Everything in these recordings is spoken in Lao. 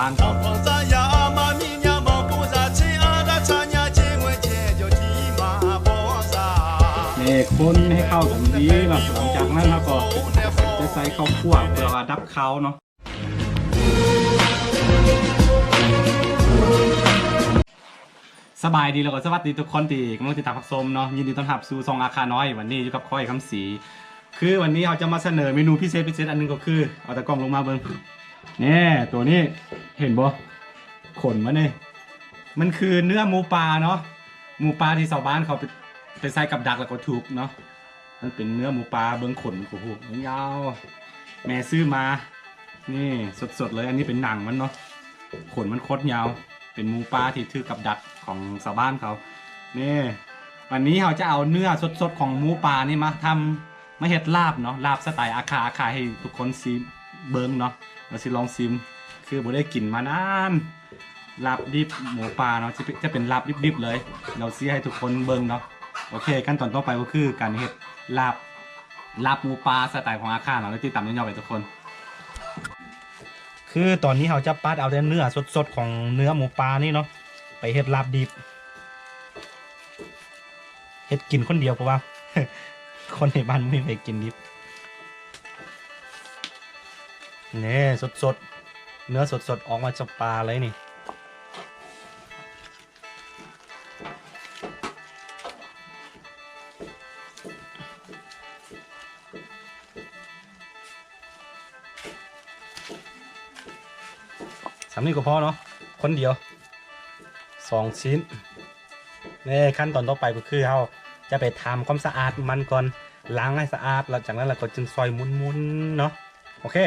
ນີ້ ຄົນໃຫ້ເຂົ້າກັນດີເນາະ. ຫຼັງຈາກນັ້ນເຮົາກໍຈະໃສ່ເຂົ້າຂົ້ວເພື່ອວ່າດັບຄາວເນາະ. ສະບາຍດີ ແລ້ວກໍສະຫວັດດີທຸກຄົນທີ່ກຳລັງຕິດຕາມຮັບຊົມເນາະ. ຍິນດີຕ້ອນຮັບສູ່ຊ່ອງອາຄານ້ອຍ. ວັນນີ້ຢູ່ກັບຂ້ອຍ ຄຳສີ. ຄືວັນນີ້ເຮົາຈະມາສະເໜີເມນູພິເສດ ພິເສດອັນໜຶ່ງ ກໍຄື ເອົາຕາກ້ອງລົງມາເບິ່ງ. ແນ່ ໂຕນີ້ເຫັນບໍ່? ຂົນມັນນີ້ ມັນຄືເນື້ອໝູປ່າເນາະ. ໝູປ່າທີ່ຊາວບ້ານເຂົາໄປ ໄປໃສ່ກັບດັກແລ້ວກໍທຸບເນາະ. ມັນເປັນເນື້ອໝູປ່າ ເບິ່ງຂົນກໍຮູ້ ຍາວ. ແມ່ຊື້ມາ ນີ້ສົດໆເລີຍ. ອັນນີ້ເປັນໜັງມັນເນາະ. ຂົນມັນໂຄດຍາວ. ເປັນໝູປ່າທີ່ຖືກກັບດັກຂອງຊາວບ້ານເຂົາ. ນີ້ ວັນນີ້ເຮົາຈະເອົາເນື້ອສົດໆຂອງໝູປ່ານີ້ມາທຳ ມາເຮັດລາບເນາະ. ລາບສະໄຕອາຄາ ອາຄາ ໃຫ້ທຸກຄົນຊີມເບິ່ງເນາະ. ເຮົາຊິລອງຊີມ ຄືບໍ່ໄດ້ກິນມານານ. ລາບດິບໝູປ່າເນາະ ຈະເປັນ ຈະເປັນລາບດິບໆເລີຍ. ເຮົາຊິໃຫ້ທຸກຄົນເບິ່ງເນາະ. ໂອເຄ ຂັ້ນຕອນຕໍ່ໄປກໍຄືການເຮັດລາບ ລາບໝູປ່າສະໄຕຂອງອາຄາເນາະ. ຕິດຕາມຍ້ອນໆໄປທຸກຄົນ. ຄືຕອນນີ້ເຮົາຈະປາດເອົາແຕ່ເນື້ອສົດໆຂອງເນື້ອໝູປ່ານີ້ເນາະ ໄປເຮັດລາບດິບ. ເຮັດກິນຄົນດຽວ ເພາະວ່າຄົນໃນບ້ານບໍ່ມີໃຜກິນດິບ. ນີ້ສົດໆ ເນື້ອສົດໆ ອອກມາຈາກປ່າເລີຍນີ້. ສ່ຳນີ້ກໍພໍເນາະ ຄົນດຽວ ສອງຊິ້ນ. ແນ່ ຂັ້ນຕອນຕໍ່ໄປກໍຄືເຮົາຈະໄປທຳຄວາມສະອາດມັນກ່ອນ ລ້າງໃຫ້ສະອາດ ແລ້ວຈາກນັ້ນລະກໍຈຶ່ງຊອຍໝຸນໆເນາະ. ໂອເຄ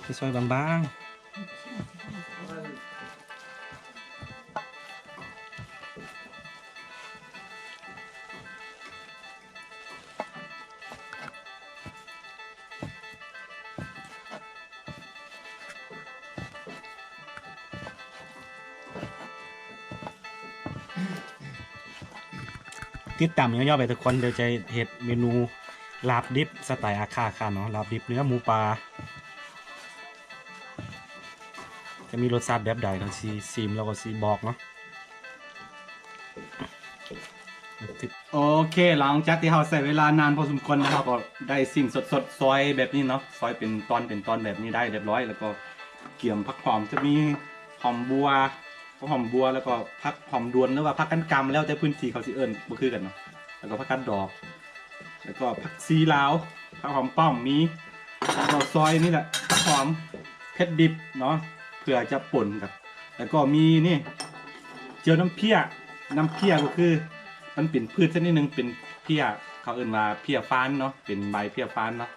ຊິຊອຍບາງໆ. ຕິດຕາມຍ້ອນໆໄປທຸກຄົນ ດຽວຈະເຮັດເມນູລາບດິບສະໄຕອາຄາເນາະ ລາບດິບເນື້ອໝູປ່າ. ຈະມີລົດຊາດແບບໃດ ເຮົາຊິຊີມແລ້ວກໍຊິບອກເນາະ. ໂອເຄ ຫຼັງຈາກທີ່ເຮົາໃຊ້ເວລານານພໍສົມຄວນແລ້ວ ເຮົາກໍໄດ້ສິ່ງສົດໆ ຊອຍແບບນີ້ເນາະ ຊອຍເປັນຕອນເປັນຕອນແບບນີ້ໄດ້ຮຽບຮ້ອຍ ແລ້ວກໍກຽມຜັກຫອມ ຈະມີຫອມບົວ ຜັກຫອມບົວ ແລ້ວກໍຜັກຫອມດວນ ຫຼືວ່າຜັກກັນກຳ ແລ້ວແຕ່ພື້ນທີ່ເຂົາຊິເອີ້ນບໍ່ຄືກັນເນາະ ແລ້ວກໍຜັກກາດດອກ ແລ້ວກໍຜັກຊີລາວ ຜັກຫອມປ້ອມມີ ແລ້ວກໍຊອຍນີ້ແຫຼະ ຜັກຫອມເຜັດດິບເນາະ ເພື່ອຈະປົນກັນ ແລ້ວກໍມີນີ້ ເຈີຍນ້ຳເພ້ຍ ນ້ຳເພ້ຍກໍຄືມັນເປັນພືດຊະນິດໜຶ່ງ ເປັນເພ້ຍ ເຂົາເອີ້ນວ່າເພ້ຍຟານເນາະ ເປັນໃບເພ້ຍຟານເນາະ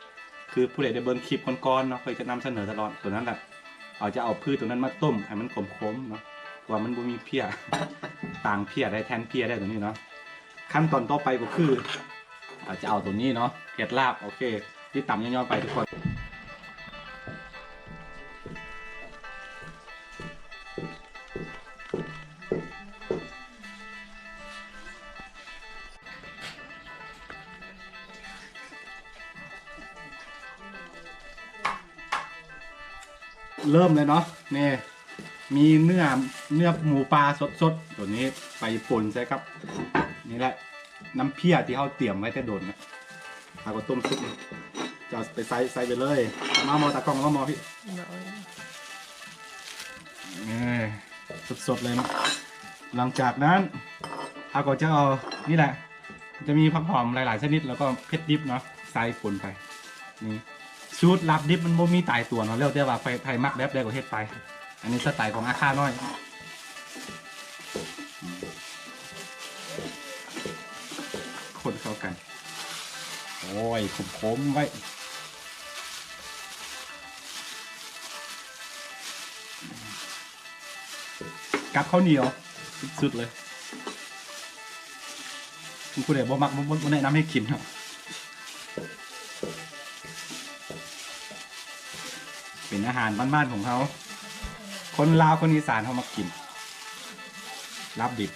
ຄືຜູ້ໃດໄດ້ເບິ່ງຄລິບກ່ອນໆເນາະ ຂ້ອຍຈະນຳສະເໜີຕະຫຼອດ ໂຕນັ້ນແຫຼະ ເຮົາຈະເອົາພືດໂຕນັ້ນມາຕົ້ມໃຫ້ມັນຂົມໆເນາະ ເພາະວ່າມັນບໍ່ມີເພ້ຍ ຕາງເພ້ຍໄດ້ ແທນເພ້ຍໄດ້ໂຕນີ້ເນາະ. ຂັ້ນຕອນຕໍ່ໄປກໍຄື ເຮົາຈະເອົາໂຕນີ້ເນາະ ເຮັດລາບ ໂອເຄ ຕິດຕາມຍ້ອນໆໄປທຸກຄົນ. ເລີ່ມເລີຍເນາະ ນີ້ ມີເນື້ອ ເນື້ອໝູປ່າສົດໆ ໂຕນີ້ໄປປົນໃສ່ກັບ ນີ້ແຫຼະ ນ້ຳເພ້ຍທີ່ເຮົາຕຽມໄວ້ແຕ່ດົນນະ ເຮົາກໍຕົ້ມສຸກ ຈະເອົາໄປໃສ່ ໃສ່ໄປເລີຍ ມາໝໍ້ ຕາກ້ອງ ມາໝໍ້ພີ້ ເອີ ສົດໆເລີຍເນາະ. ຫຼັງຈາກນັ້ນ ເຮົາກໍຈະເອົາ ນີ້ແຫຼະ ຈະມີຜັກຫອມຫຼາຍໆຊະນິດ ແລ້ວກໍເຜັດດິບເນາະ ໃສ່ປົນໄປ ນີ້ ສູດລາບດິບມັນບໍ່ມີຕາຍຕົວເນາະ ແລ້ວແຕ່ວ່າໃຜ ໃຜມັກແບບໃດກໍເຮັດໄປ ອັນນີ້ສະໄຕຂອງອາຄານ້ອຍ ຄົນເຂົ້າກັນ ໂອ້ຍ ຂົມໆໄວ້ ກັບເຂົ້າໜຽວ ສຸດໆເລີຍ ຜູ້ໃດບໍ່ມັກ ບໍ່ ບໍ່ ບໍ່ແນະນຳໃຫ້ກິນເນາະ ເປັນອາຫານບ້ານໆຂອງເຮົາ ຄົນລາວຄົນອີສານເຮົາມັກກິນ ລາບດິບ.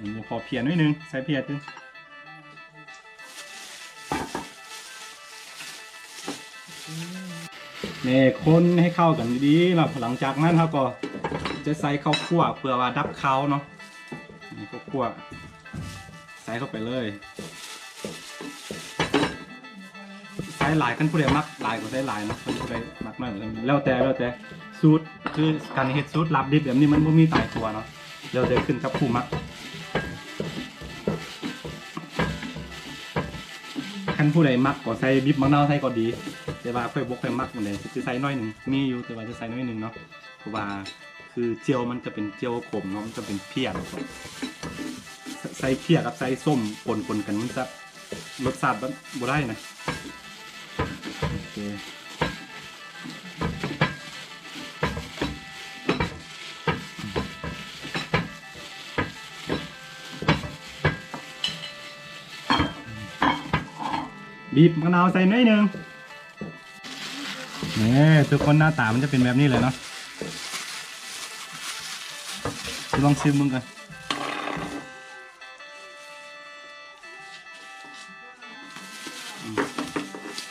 ບໍ່ພໍເພຍໜ້ອຍໜຶ່ງ ໃສ່ເພຍຕື່ມ. ນີ້ ຄົນໃຫ້ເຂົ້າກັນດີໆ ແລ້ວຫຼັງຈາກນັ້ນເຮົາກໍຈະໃສ່ເຂົ້າຂົ້ວເພື່ອວ່າດັບຄາວເນາະ. ນີ້ ເຂົ້າຂົ້ວ ໃສ່ເຂົ້າໄປເລີຍ. ໃສ່ຫຼາຍ ຄັນຜູ້ໃດມັກຫຼາຍກໍໃສ່ຫຼາຍເນາະ, ຄັນຜູ້ໃດມັກໜ້ອຍກໍ ແລ້ວແຕ່ ແລ້ວແຕ່ສູດ. ຄືການເຮັດສູດລາບດິບແບບນີ້ມັນບໍ່ມີຕາຍຕົວເນາະ, ແລ້ວແຕ່ຂຶ້ນກັບຜູ້ມັກ. ຄັນຜູ້ໃດມັກກໍໃສ່ບີບໝາກນາວໃສ່ກໍດີ, ແຕ່ວ່າຂ້ອຍບໍ່ຄ່ອຍມັກປານໃດ, ຊິໃສ່ໜ້ອຍໜຶ່ງ ມີຢູ່ ແຕ່ວ່າຈະໃສ່ໜ້ອຍໜຶ່ງເນາະ. ເພາະວ່າຄືເຈ່ວມັນຈະເປັນເຈ້ວຂົມເນາະ, ມັນຈະເປັນເພຍເນາະ. ໃສ່ເພຍກັບໃສ່ສົ້ມປົນໆກັນ ມັນຈະລົດຊາດມັນບໍ່ໄດ້ນະ. ໂອເຄ ບີບໝາກນາວໃສ່ໜ້ອຍໜຶ່ງ. ນີ້ ທຸກຄົນ ໜ້າຕາມັນຈະເປັນແບບນີ້ເລີຍເນາະ. ລອງຊີມເບິ່ງກ່ອນ. ອືມ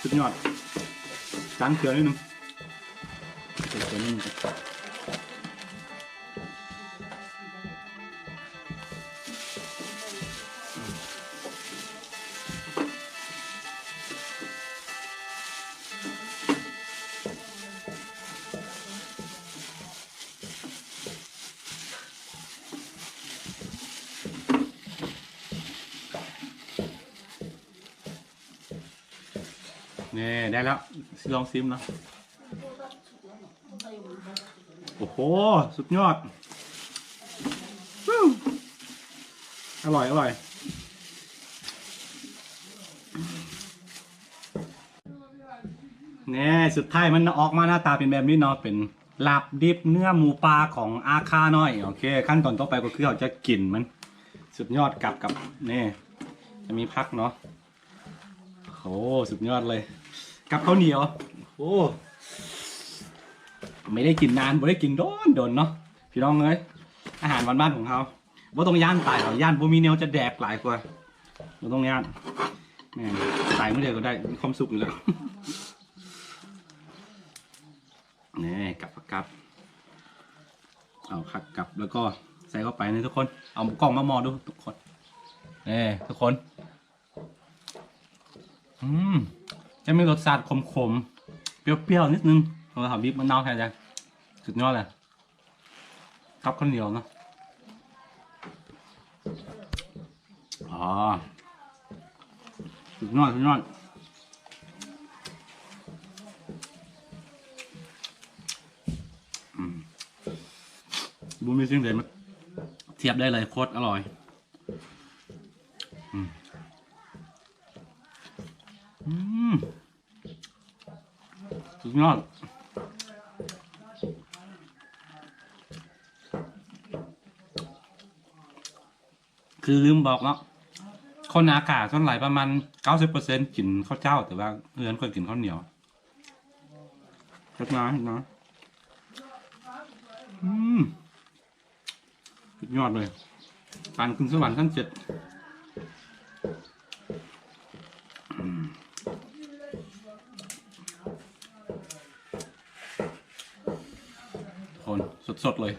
ສຸດຍອດ. ຈາງເກືອໜ້ອຍໜຶ່ງ. ນີ້ ໄດ້ແລ້ວ ຊິລອງຊີມເນາະ. ໂອ້ໂຫ ສຸດຍອດ. ອະລ່ອຍ ອະລ່ອຍ. ແນ່ ສຸດທ້າຍມັນອອກມາໜ້າຕາເປັນແບບນີ້ເນາະ, ເປັນລາບດິບເນື້ອໝູປ່າຂອງອາຄານ້ອຍ. ໂອເຄ ຂັ້ນຕອນຕໍ່ໄປກໍຄືເຮົາຈະກິນມັນ. ສຸດຍອດ. ກັບ ກັບ ນີ້ ຈະມີຜັກເນາະ. ໂອ້ ສຸດຍອດເລີຍ ກັບເຂົ້າໜຽວ. ໂອ້ ໄມ່ໄດ້ກິນນານ ບໍ່ໄດ້ກິນດົນໆເນາະ ພີ່ນ້ອງເອີຍ. ອາຫານບ້ານໆຂອງເຮົາ ບໍ່ຕ້ອງຢ້ານຕາຍດອກ, ຢ້ານບໍ່ມີແນວຈະແດກຫຼາຍກວ່າ. ບໍ່ຕ້ອງຢ້ານ ແມ່ນ ຕາຍມື້ໃດກໍໄດ້ ມີຄວາມສຸກຢູ່ແລ້ວ. ນີ້ ກັບ ກັບ ເອົາຜັກກັບ ແລ້ວກໍໃສ່ເຂົ້າໄປນີ້ທຸກຄົນ. ເອົາກ້ອງມາໝໍ້ດູທຸກຄົນ. ນີ້ທຸກຄົນ ອືມ ຈະມີລົດຊາດຂົມໆ ປ່ຽວໆ ນິດໜຶ່ງ ເພາະວ່າເຮົາບີບໝາກນາວໃສ່ແລ້ວ. ສຸດຍອດເລີຍ ກັບເຂົ້າໜຽວເນາະ. ອໍ ສຸດຍອດ ສຸດຍອດ. ອືມ ບໍ່ມີສິ່ງໃດມາທຽບໄດ້ເລີຍ ໂຄດອະລ່ອຍ. ອືມ ອືມ ສຸດຍອດ. ຄືລືມບອກເນາະ ຄົນອາຄາສ່ວນຫຼາຍປະມານເກົ້າສິບເປີເຊັນກິນເຂົ້າເຈົ້າ, ແຕ່ວ່າເຮືອນຂ້ອຍກິນເຂົ້າໜຽວ. ເຮັດນາ ເຮັດນາ. ອືມ ສຸດຍອດເລີຍ ການຂຶ້ນສະຫວັນຊັ້ນເຈັດ. ອືມ ຄົນ ສົດໆເລີຍ.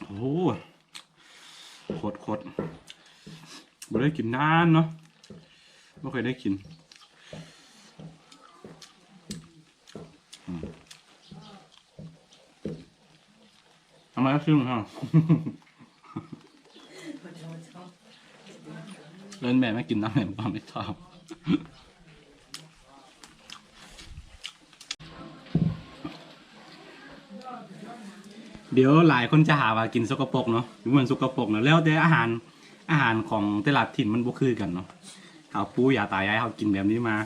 ໂອ້ ໂຄດໆ ບໍ່ໄດ້ກິນນານເນາະ ບໍ່ເຄີຍໄດ້ກິນ. ອືມ ເອົາມາຊຶມເຮົາ ເອີ້ນແມ່ມາກິນນຳ ແມ່ບໍ່ຊອບ. ດຽວຫຼາຍຄົນຈະຫາວ່າກິນສົກກະປົກເນາະ, ບໍ່ແມ່ນສົກກະປົກນະ, ແລ້ວແຕ່ອາຫານ, ອາຫານຂອງແຕ່ລະຖິ່ນມັນບໍ່ຄືກັນເນາະ. ເຮົາປູ່ຍ່າຕາຍາຍເຮົາກິນແບບນີ້ມາ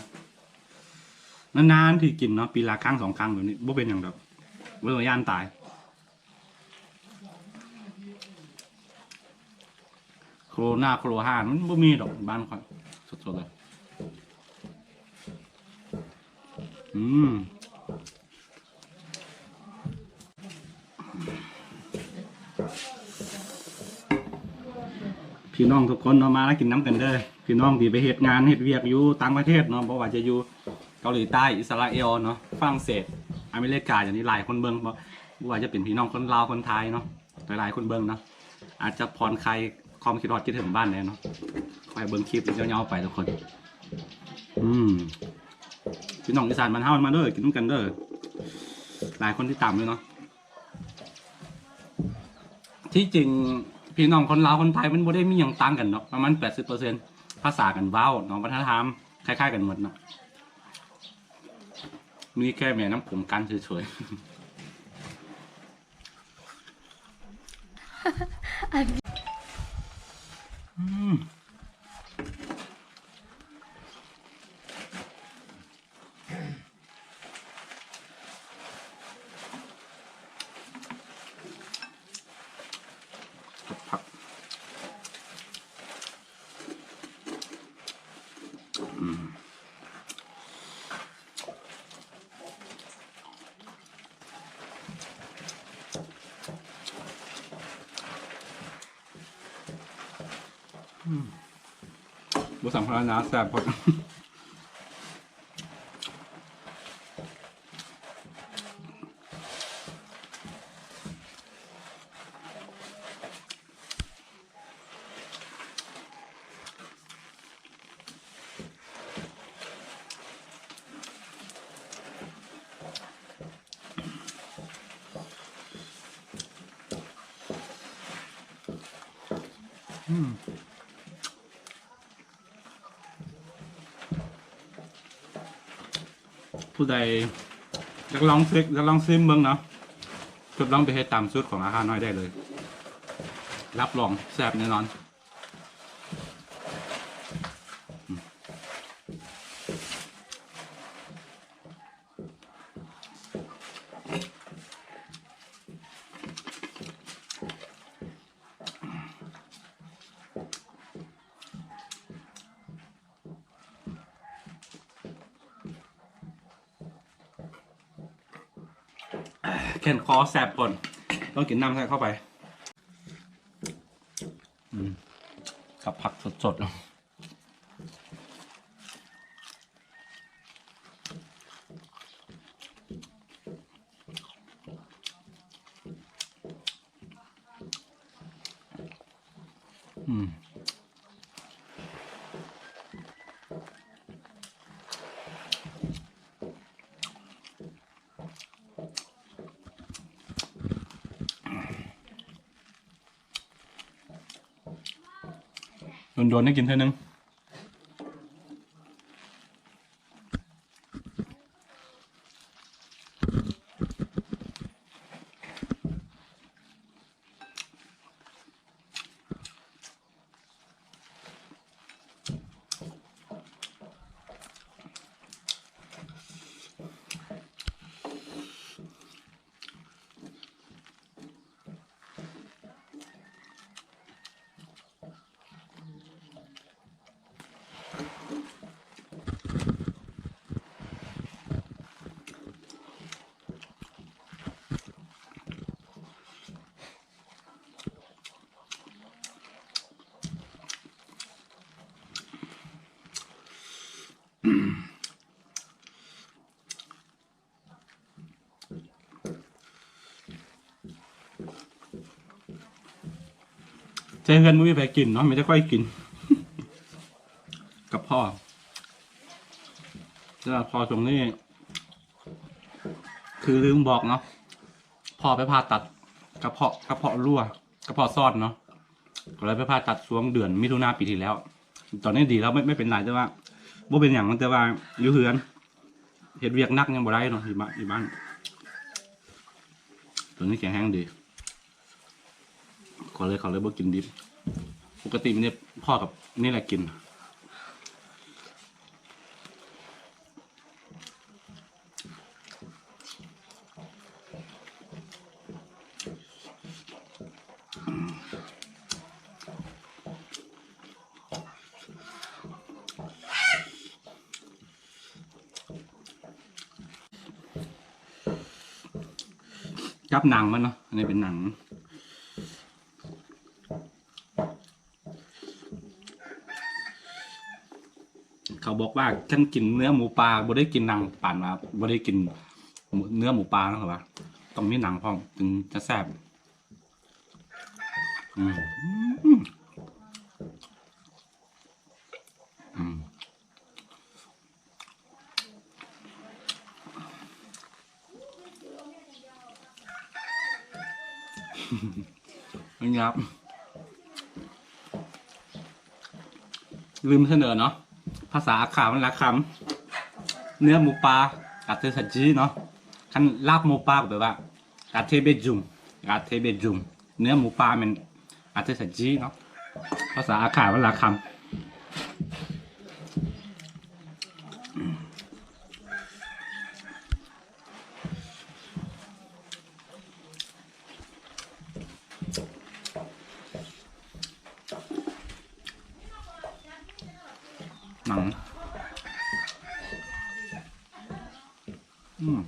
ນານໆທີ່ກິນເນາະ, ປີລະຄັ້ງສອງຄັ້ງແບບນີ້ ບໍ່ເປັນຫຍັງດອກ, ບໍ່ຕ້ອງຢ້ານຕາຍ. ໂຄໂຣນາໂຄໂຣຮາມັນບໍ່ມີດອກ ບ້ານຂ້ອຍ ສົດໆເລີຍ. ອືມ ພີ່ນ້ອງທຸກຄົນເນາະ ມາກິນນຳກັນເດີ. ພີ່ນ້ອງທີ່ໄປເຮັດງານເຮັດວຽກຢູ່ຕ່າງປະເທດເນາະ ບໍ່ວ່າຈະຢູ່ເກົາຫຼີໃຕ້, ອິດສະຣາເອວເນາະ, ຝຣັ່ງເສດ, ອາເມລິກາ ຢ່າງນີ້ ຫຼາຍຄົນເບິ່ງ ບໍ່ ບໍ່ວ່າຈະເປັນພີ່ນ້ອງຄົນລາວ ຄົນໄທເນາະ ຫຼາຍໆຄົນເບິ່ງເນາະ ອາດຈະຜ່ອນຄາຍຄວາມຄິດຮອດຄິດເຖິງບ້ານແດ່ເນາະ. ຂ້ອຍເບິ່ງຄລິບຍາວໆໄປທຸກຄົນ. ອືມ ພີ່ນ້ອງອີສານບ້ານເຮົາມາເດີ ກິນນຳກັນເດີ. ຫຼາຍຄົນຕິດຕາມຢູ່ເນາະ. ທີ່ຈິງພີ່ນ້ອງຄົນລາວຄົນໄທມັນບໍ່ໄດ້ມີຫຍັງຕ່າງກັນດອກ ປະມານແປດສິບເປີເຊັນ ພາສາກັນເວົ້າເນາະ ວັດທະນະທຳຄ້າຍໆກັນໝົດເນາະ. ມີແຄ່ແມ່ນ້ຳຂົງກັ້ນເສີຍໆ. ອືມ ກັບຜັກ ອືມ. ອືມ ບໍ່ສຳພັນນະ ແຊບໂພດ. ອືມ ຜູ້ໃດຢາກລອງເຊັກ ຢາກລອງຊີມເບິ່ງເນາະ ທົດລອງໄປເຮັດຕາມສູດຂອງອາຄານ້ອຍໄດ້ເລີຍ ຮັບຮອງແຊບແນ່ນອນ. ແກ່ນຄໍແຊບໂພດ ຕ້ອງກິນນ້ຳໃສ່ເຂົ້າໄປ. ອືມ ກັບຜັກສົດໆ. ອືມ ດົນໆໄດ້ກິນເທື່ອໜຶ່ງ. ແຕ່ເຮືອນບໍ່ມີໃຜກິນເນາະ ມີແຕ່ຂ້ອຍກິນກັບພໍ່. ແຕ່ວ່າພໍ່ຊ່ວງນີ້ ຄືລືມບອກເນາະ ພໍ່ໄປຜ່າຕັດກະເພາະ ກະເພາະຮົ່ວ ກະເພາະຊອດເນາະ ກໍເລີຍໄປຜ່າຕັດຊ່ວງເດືອນມິຖຸນາປີທີ່ແລ້ວ. ຕອນນີ້ດີແລ້ວ ໄມ່ ໄມ່ເປັນໄລ ແຕ່ວ່າບໍ່ເປັນຫຍັງ ແຕ່ວ່າຢູ່ເຮືອນ ເຮັດວຽກໜັກຍັງບໍ່ໄດ້ເນາະ ຢູ່ບ້ານ ຢູ່ບ້ານ. ຕອນນີ້ແຂງແຮງດີ ກໍເລີຍ ເຂົາເລີຍບໍ່ກິນດິບ. ປົກກະຕິມີແຕ່ພໍ່ກັບນີ້ແຫຼະກິນ. ອືມ. ກັບໜັງມັນເນາະ ອັນນີ້ເປັນໜັງ. ເຂົາບອກວ່າຄັນກິນເນື້ອหมูปลา ບໍ່ໄດ້ກິນໜັງ ປານວ່າບໍ່ໄດ້ກິນເນື້ອหมูปลาເນາະ ເຂົາວ່າຕ້ອງມີໜັງພ້ອມ ເຖິງຈະແຊບ. ອືມ ອືມ ຫຍັບ ລືມສະເໜີເນາະ ພາສາອາຂ່າວມັນຫຼາຍຄຳ. ເນື້ອหมูปลา ອາເທສະຈີເນາະ ຄັນລາບໝູປ່າກໍແປວ່າ ອາເທເບຈຸມ ອາເທເບຈຸມ ເນື້ອໝູປ່າແມ່ນ ອາເທສະຈີເນາະ ພາສາອາຂ່າວມັນຫຼາຍຄຳ. ໜັງ ອືມ.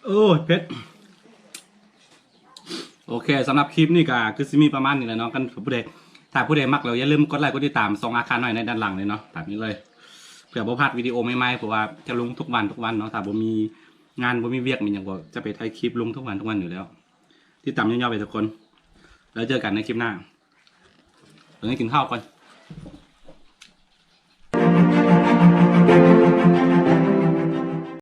ໂອ້ຍ ເຜັດ. ໂອເຄ ສຳລັບຄລິບນີ້ກໍຄືຊິມີປະມານນີ້ແຫຼະເນາະ ຄັນຜູ້ໃດ ຖ້າຜູ້ໃດມັກແລ້ວ ຢ່າລືມກົດໄລກົດຕິດຕາມຊ່ອງອາຄານ້ອຍໃນດ້ານຫຼັງນີ້ເນາະ ຕາມນີ້ເລີຍ ເພື່ອບໍ່ພາດວິດີໂອໃໝ່ໆ ເພາະວ່າຈະລົງທຸກວັນ ທຸກວັນເນາະ ຖ້າບໍ່ມີງານ ບໍ່ມີວຽກມີຫຍັງ ກໍຈະໄປຖ່າຍຄລິບລົງທຸກວັນ ທຸກວັນຢູ່ແລ້ວ. ຕິດຕາມຍາວໆ ໄປທຸກຄົນ ແລ້ວເຈີກັນໃນຄລິບໜ້າ. ຕອນນີ້ກິນເຂົ້າກ່ອນ.